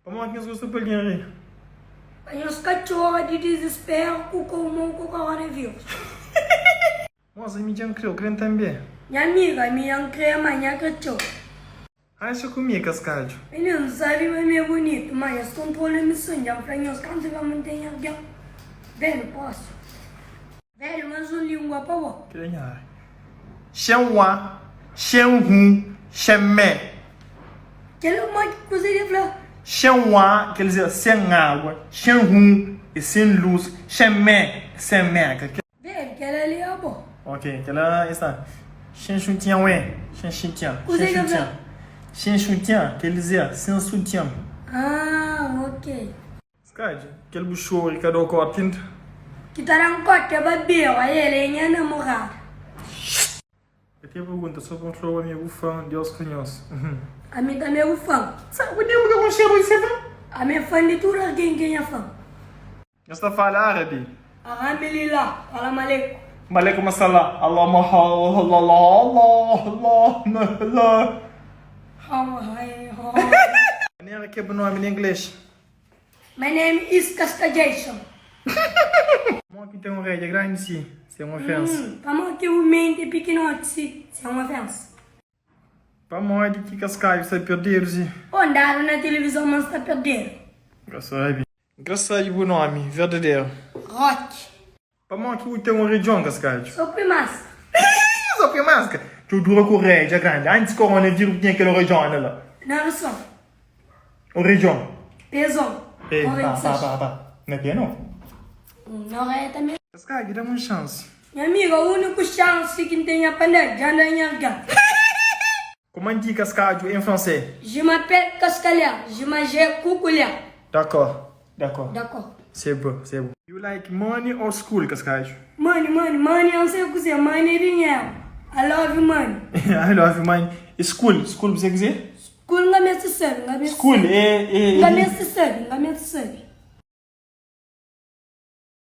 Pamodi ki nhos gosta pa algen ri? Pa nhos ka txora di dizisperu ku kou-mou ku koronavírus. Mosa, mi dja N kre-u, kre-m tanbe. Nha amiga, mi dja N kre, ma nha kre txeu. Axa ku mi, kaskadju. Mininu, N sabe ma mi é bunitu, ma nhos kontrola mi son. Dja N fla nhos kantu bem ma N ten algen. Velhu, posu. Velhu, mas un lingua pa bo. Kre nha ari. Xen wa, xen hu, xen me. Kel uma ki kuze di fla. Xen wa kel dizer sen agua, xen hu é sen luz, xen me é sen meka. Velhu, kel ali é bo. Ok, kel-la e sta. Xen xutian ué, xen xitian, xen Kuze ki fla? xutian. Xen xutian kel dizer sen sutian. Ah, ok. Skadju, kel bu xori ka dau koti inda? Ki ta da-m koti é baberu, ael é nha namorada. Ka ten pergunta, so pa N fla-u ami é bu fã, Deus ku nhos. Ami tanbe é bu fã. Sabe ku nen bu ka konxeba di se fã? Ami é fã di tudu algen ki é nha fã. Nhos ta fala árabi? Alhamdulillah, salam aleikum. Malaikum assalam. Allahumma Allah. Manera ki é bu nomi na inglês? My name is Casca Jason. Pamodi ki ten un rédja grandi si, sen ofénsa? Pamodi ki un menti é pikinoti si, sen ofénsa? Pamodi ki kaskadju sta perdedu si? Ô, N dadu na tilivizon ma N sta perdedu. N ka sabe. N ka sabe bu nomi verdaderu. Roki. Pamodi ki bu ten un redjon, kaskadju? So pui maskra. So pui maskra? Dja dura ku redja grandi. Antis koronavírus bu tinha kel oredjona la. Narison. Oredjon. Pezon. Ei, pa, pa, pa, pa. Na pé no. Na oreia tanbe. Kaskadju, da-m un xansi. Nha amiga, úniku xansi ki N ten é pa N dja N da nha algen. Comment dit kaskadju en francês? Je m'appelle Cascalhar, je mange cuculhar. D'accord, d'accord. D'accord. C'est bon, c'est bon. You like money or school, kaskadju? Money, money, money eu não sei o que dizer, money é dinheiro. I love you money. I love you money. E school, school você quer dizer? School nga meste sabe, nga meste School sabe. é é Nga meste sabe, nga meste sabe.